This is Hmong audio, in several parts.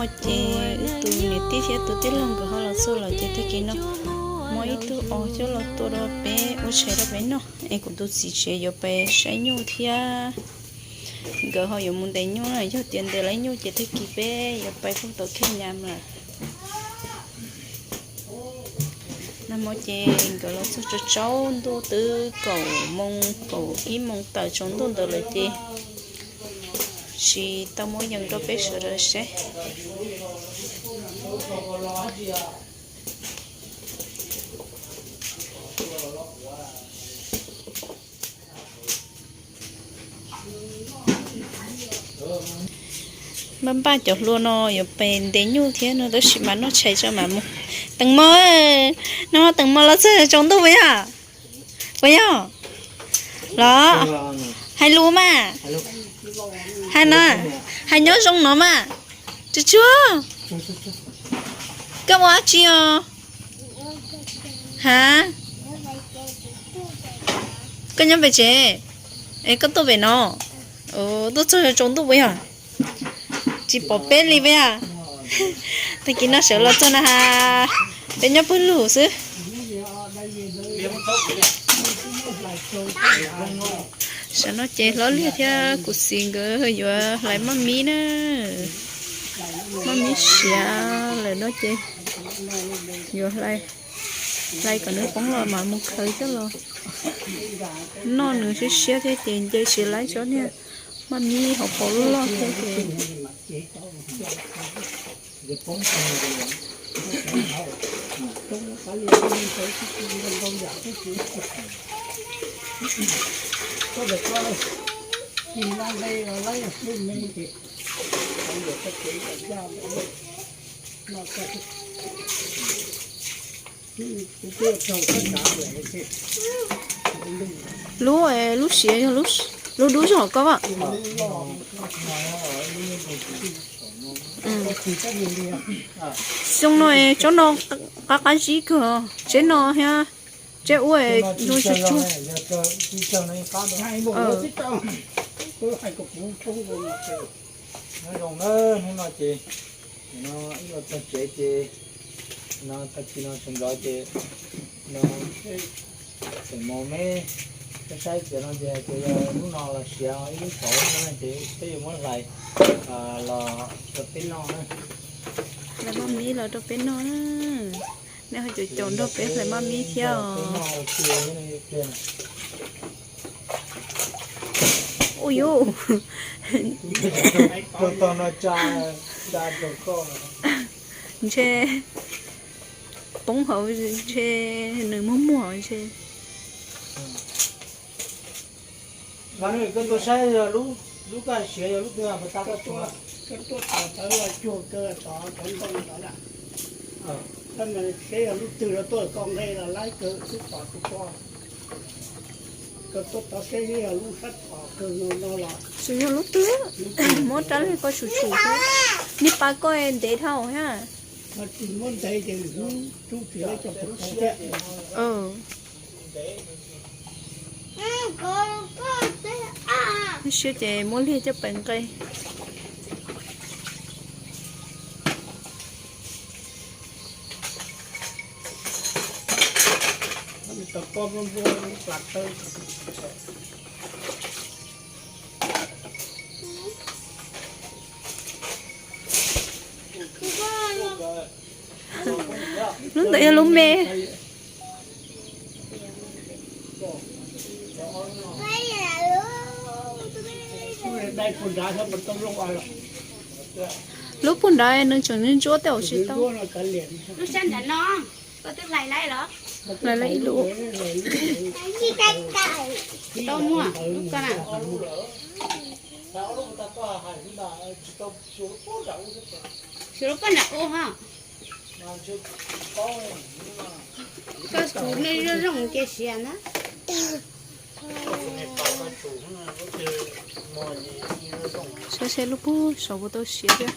Ces tus niam tij thiab tus tij laug nkawd ho los txog lawm ces tag kis no muaj ib tug os coj los tua rau peb ua tshais rau peb noj es kuv tus txiv tsev yuav pais saib nyuj thiab. Nkawd ho yuav mus ntes nyuj na, yog tias ntes lawv nyuj ces tag kis peb yuav pais puag tom Khej Nyas lawm. Nag hmo ces nkawd los txog tsaus tsaus ntuj twb kaum moos kaum ib moos tawm tsaus ntuj ntawd lawm ces tsis tau muab yees rau peb sawv daws saib. Npaj npaj cov hlua no yuav pem ntes nyuj thiab no tab sis mas noj tshais tso mam mus. Teem Mos, no Teem Mos los txog tsaus ntuj puas yog? Puas yog? Los hais lus mas, hais no, hais nyob zoo no mas. Tsuag tsuag, koj ua dab tsi os? Ha, koj nyob pem tsev es koj tuaj pem no, tuaj txog tsaus ntuj puas yog? Tsis pom peb li puas yog? Tag kis no sawv los txog na has, peb nyob pawg lug xwb. Saum no ces Hlob Liag thiab kuv txiv nkawd yuav hlais maj mib na. Maj mib siav lawm no ces yuav hlais, hlais kom nws poob los mam mus khaws coj los noj nws siab siab thiab ces nce siav laib tso niag maj mib hauv paus loj loj thiab ces lub, lub siav yog lub dub zog koj a. Xyoo no tsob no qab qab zib kawg, tsheb no thiab tsheb ub zoo tsuag tsuag. Nyob zoo na, hnub no ces no ib los txog tsev ces no tag kis no sawv ntxov ces no Teem Mos, meb saib saib tias no ces hais tias yog hnub no los siav ib lub tshauv no ces peb yuav muab hlais los rau peb noj na. Hlais maj mib los rau peb noj na. Nej ho caum caum nrog peb hlais maj mib thiab os. Ua yuv, ntshe poob hauv ntshe nws muag muag ntshe. Koj tuaj saib yog lub koj siav yog lub twg, koj tuaj tod tawv los cuag kawg tod cov ntoo tod na. Koj mas saib yog lub twg los tuaj koj nqe los laib kawg xwb pom tus ko. Koj tuaj tod saib yog lub sab tom kawg no los. Xyov yog lub twg, muab rab lej koj tshum tshum xwb. Niag pas koj ntev dhau thiab. Tsis muab ntev ces hnub tub tsis laib cov pov thiab. Siab ces muab liag coj pem nqe. Lub ntawd yog lub me. Lub puag nrad nws tseem ntsuab tej zaum tsis tau. Lub sab nrad no, koj twb hlais laib los? Hlais laib ib lub. Tau muaj lub ko na. Xyov lub ko nram ub ho. Koj tsuv nej zoo zoo cia siav na. Saib seb lub puag saud puas tau siav thiab.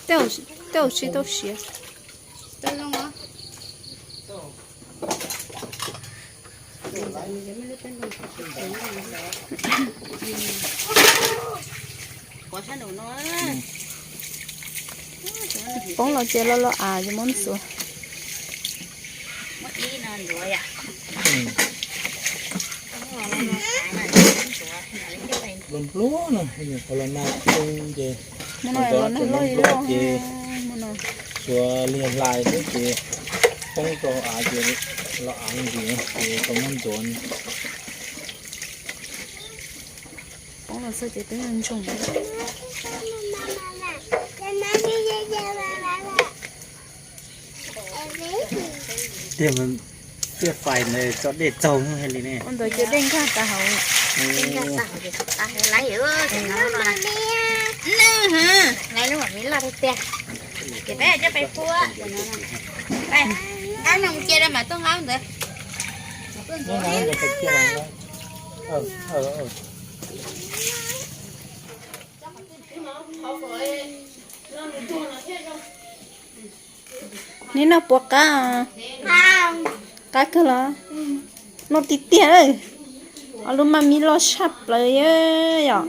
Tej zaum tsis tau siav. Poob los ces los los av ces muab ntxuav. Nplua nplua no, qhov los nag tu ces, los nag loj ces xuav liag hlais xwb ces poob rau av ces los av ntsis ces tau muab ntxuav. Poob los xwb ces twb ntsoog. Tiaj fais ntawd tso dej txaug hais li ne. Ua ntawd ces dej nkag tas hauv. Laiv lub mam me loj tiag tiag. Ces peb coj peb puab. Nqaub no mus cia rau mam tuaj nqaub ntawd. Neb noj puas qab? Qab kawg los? Noj tiag tiag. Ob lub maj mib loj tshaj plaws yom.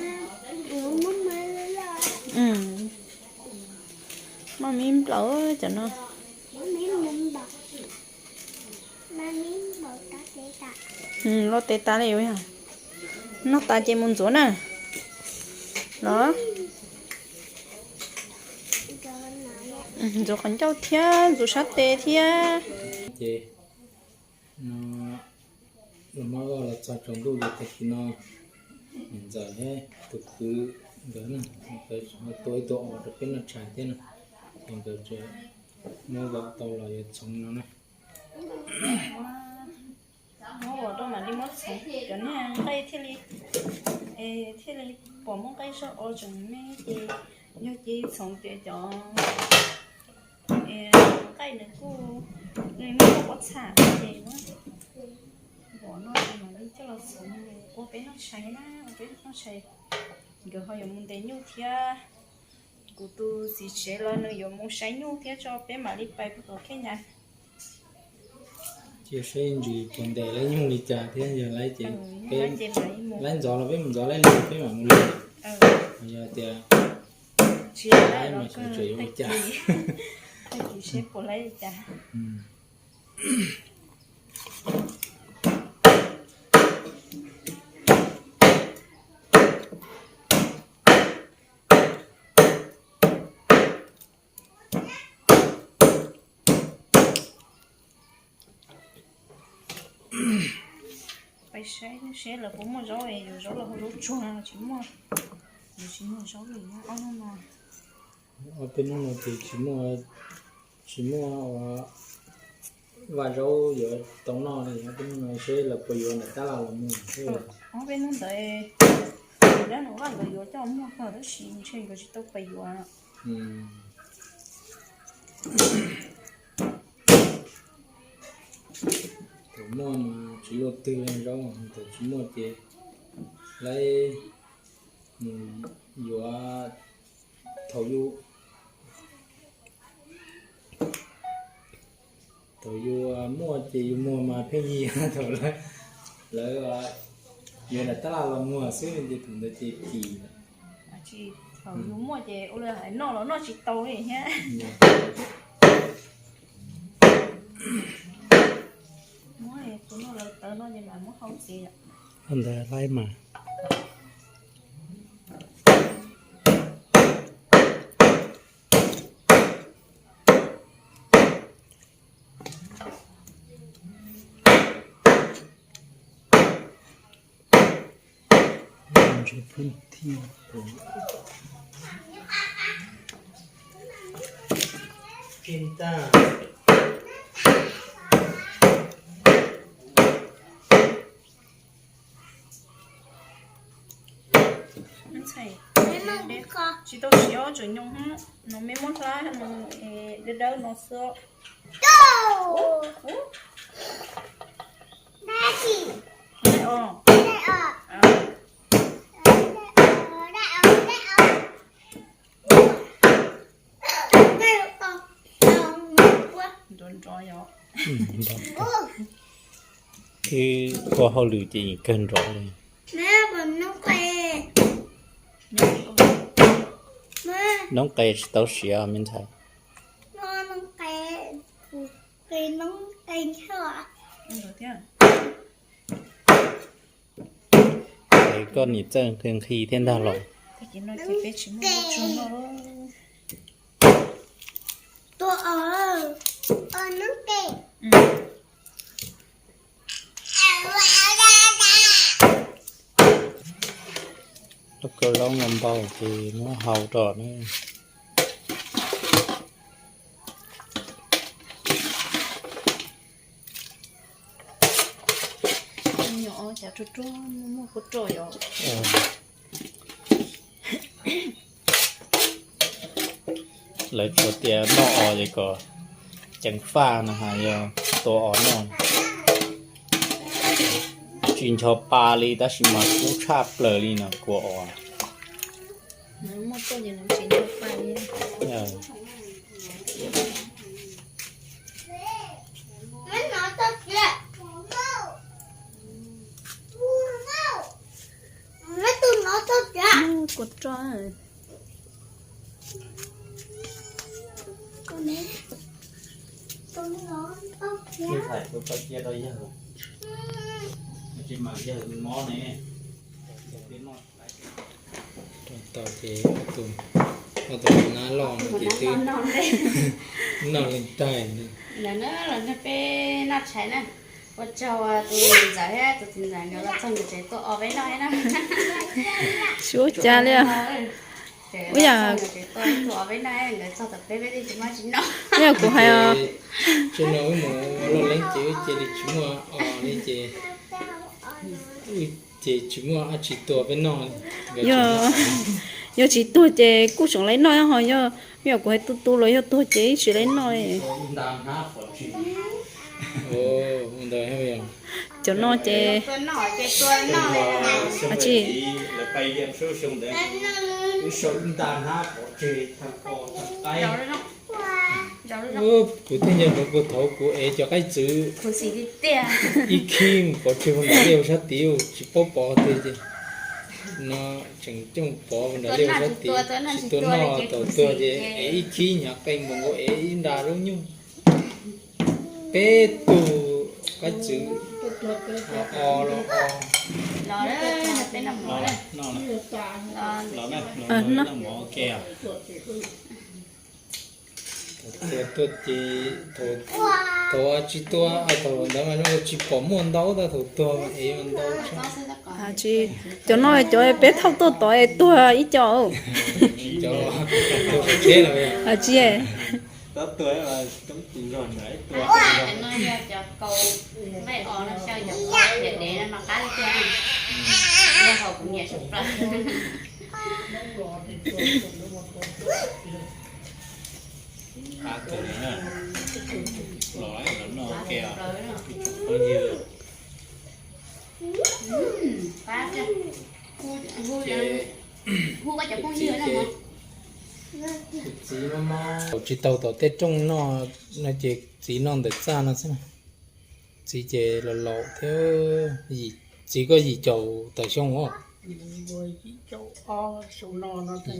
Maj mib nplaum cov no. Loj tes tas li. Noj tas ces mus ntxuav na. Los ntxuav qhov ncauj thiab ntxuav sab tes thiab. Ces no los mab vaj los txog tsaus ntuj ces tag kis no niam ntxawm thiab tus kwv nkawd na, nkawd ho tua ib tug os rau peb noj tshais thiab na, ces nkawd muab vom tau los yuav txhoov no na. Muab vom rau mam li muab txhoov cov niag nqaij thiaj li, thiaj li pom muaj nqaij zog o tseem me ces yog ces txhoov tias cov nqaij nws kuj li muaj pob txha ces muab vom no ces mam li coj los txhoov ua peb noj tshais na, ua peb noj tshais. Nkawd ho yuav mus ntes nyuj thiab. Kuv tus txiv tsev los nws yuav mus saib nyuj thiab tso peb mam li pais puag tom khej nyas. Cia saib ntsis puas ntes laib nyuj li cas thiab yog laib ces peb, laib ntxov los peb mus ntxov, laib lig peb mam mus lig. Yog tias tsis laib mas tseem yuav ua cas. Tag kis seb puas laib li cas. Pais saib seb lawv puas muaj zaub, yuav zaub los hu zaub tsuag, tsis muaj, yuav tsis muaj zaub li ob hnub no. Ob peb hnub no ces tsis muaj, tsis muaj ua vaj zaub yuav tau noj li, ob peb hnub no seb lawv puas yuav nram tab laj los muag. Ob peb hnub ntawd dab num vaj nkawd yuav coj muag kawg tab sis ntshe nkawd tsis tau pais yuav. Thaum muaj mas tsis luaj twg li zaub, thaum tsis muaj ces laib mus yuav thaum yus, thaum yus muaj ces yus muag mas pheej yig thaum lawv yuav nram tab laj los muag xwb ces thaum ntawd ces kim. Thaum yus muaj ces ua li hais noj los noj tsis tau li thiab. Muab tus noj lawv tawv no ces mam muab hau txiv. Ntawd laib mas. Ntxhais, tsis tau siv ob tsoom nyoo, no me muab hlab no, dawb dawb no xwb. Nrov nrov yom. Ib qho hauj lwm ces kawg nrov li. Noob qes tsis tau siav me ntxhais. Es koj niam txawj nqhis nqhis thiab ntag los? Lub kawb loob no npau ces muab hau rau na. Lawv tsuas tias noj os ces kom ceev faj no has, yog tua os noj. Tsis ncho pa li tab sis mas kub tshaj plaws li no kua os. Kua roj. Tsis mas yawg mob ne. Rau tau ces tus, ua tus nab loj no ces twb noj leej taig. Lawv na los nrog peb noj tshais na. Ua tsaug tus ntxawm thiab tus txiv ntxawm nkawd los txog nkawd tsev tuaj o peb noj thiab na. Xyov cas li. Ua yam, ua yam kuv hais, tseem no wb mus loj leeb ces wb cia li tsis muaj os li ces, ces tsis muaj dab tsi tua peb noj. Yog, yog tsis tuag ces kuj tseem laiv noj ho yog, ua yam kuv hais tu tu los yog tuag ces ib tsis laiv noj li. Cov no ces, a tsis, kuv thiaj nco ntsoov puag thaum kuv ev cov qaib txwv ib khib pov tseg puag nram liaj sab tid, tsis paub pov tiag ces no tseem coj pov puag nram liaj sab tid, tsis tuaj noj tau tuag ces ev ib khib hnyav qees npaum nkaus ev ib nra zaub nyuj. Peb tug qaib txwv o los o. Thaum tuag ces, thaum tsis tuag, thaum ntawd mas tsis pom muaj ntau tab, thaum tuag mas ev ntau. Cov no cov peb thauj tuaj tod es tuag ib co. Tsis, Txiv tsis tau tom tej rooj noj no ces txiv noj ntawm txaj no xwb. Txiv ces laus laus thiab, txiv koj yim caum tawm xyoo os. Yim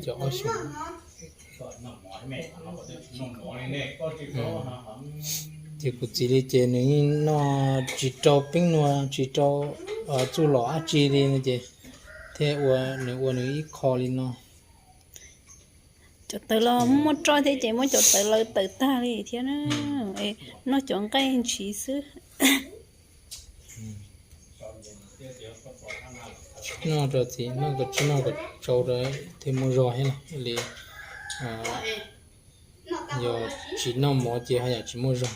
caum ob xyoo. Ces kuv txiv li ces nws yeej noj tsis rau peeb nua tsis rau txuj lom dab tsi li no ces thiaj ua nws ua nws ib qho li no. Cov tawv los muaj roj thiab ces muab cov tawv lawv tawm tag li thiab na. Noj cov nqaij ntshiv xwb. Noj rau txiv noj kom tsis noj kom tsau rau thiaj muaj zog thiab li. Yog tsis noj mov ces haj yam tsis muaj zog.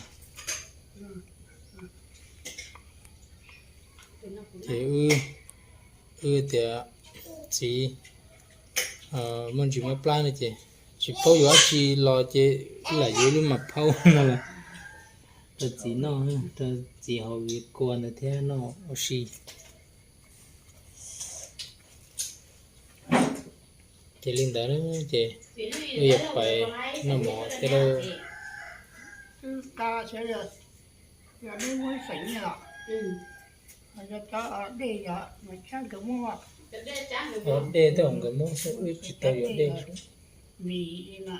Ces wb, wb tias txiv muaj ntsis mab plab no ces tsis paub yuav dab tsi los ces lam yuav lub mas phaub no los rau txiv noj, rau txiv haus kua ntawd thiab noj ua si. Ces li ntawd ces wb yuav pais noj mov thiab lauj. Dej tej zaum nkawd muab xwb, wb tsis tau yuav dej xwb. Vim no,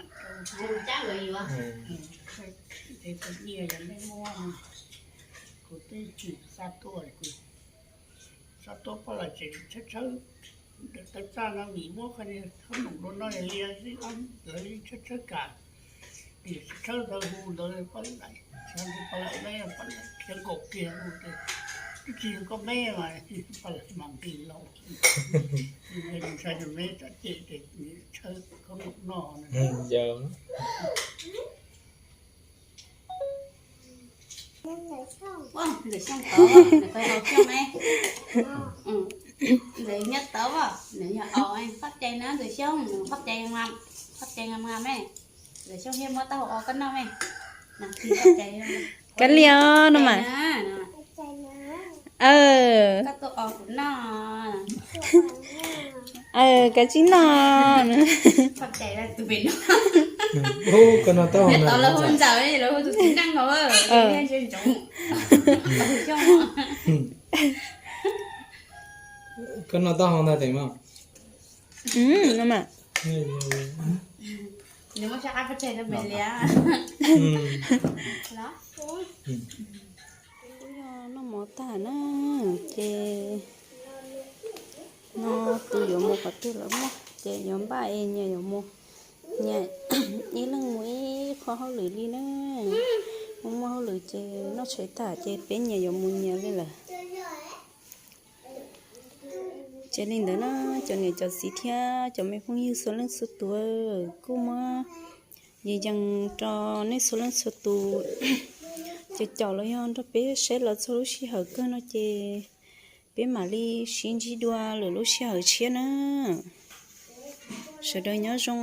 es kuv nyiam yog meb muab, kuv twb tsis xa tuaj, kuv xa tuaj poj laim tseem tshawb tshawb tawv txaj no, vim muab qhov niag khaub noom dua no li xwb, lawv tshawb tshawb kam, tshawb tau hu ntawd poj laim, poj laim meb, poj laim khiav nkaum kiag hu tias, twb tsis yog koj meb mas, poj laim mas nqis los. Ntshai rau meb txom nyem ces tshawb khaub noom noj. Ntawm Xyooj tod, nws qhov haus Xyooj ne. Ntawm nyob tod, nws yog aus, qhob cai na ntawm Xyooj, qhob cai, qhob cai ngam ngam me. Ntawm Xyooj thiaj muab taub hau os koj noj me. Kav liam no mas. Koj tuaj os kuv noj. Kav tsij noj. Koj noj taub hau, lawv hu ntxawm, lawv hu tus txiv neej no. Koj noj taub hau ntag tes mas. Noj mov tag na, ces no tus yuav mus qhov twg lawm mog, ces yuav npaj es nyias yuav mus, nyias ib leeg mus ib qho hauj lwm li na. Muaj muaj hauj lwm ces noj tshais tag ces peb nyias yuav mus nyias li lawm. Ces li ntawd na, cov niam cov txiv thiab cov me phooj ywg txhua leej txhua tus, kuj muab yees yees rau nej txhua leej txhua tus caum caum los yog nrog peb saib los txog lub sij hawm kawg no ces peb mam li sib ntsib dua lwm lub sij hawm tshiab na. Sawv daws nyob zoo.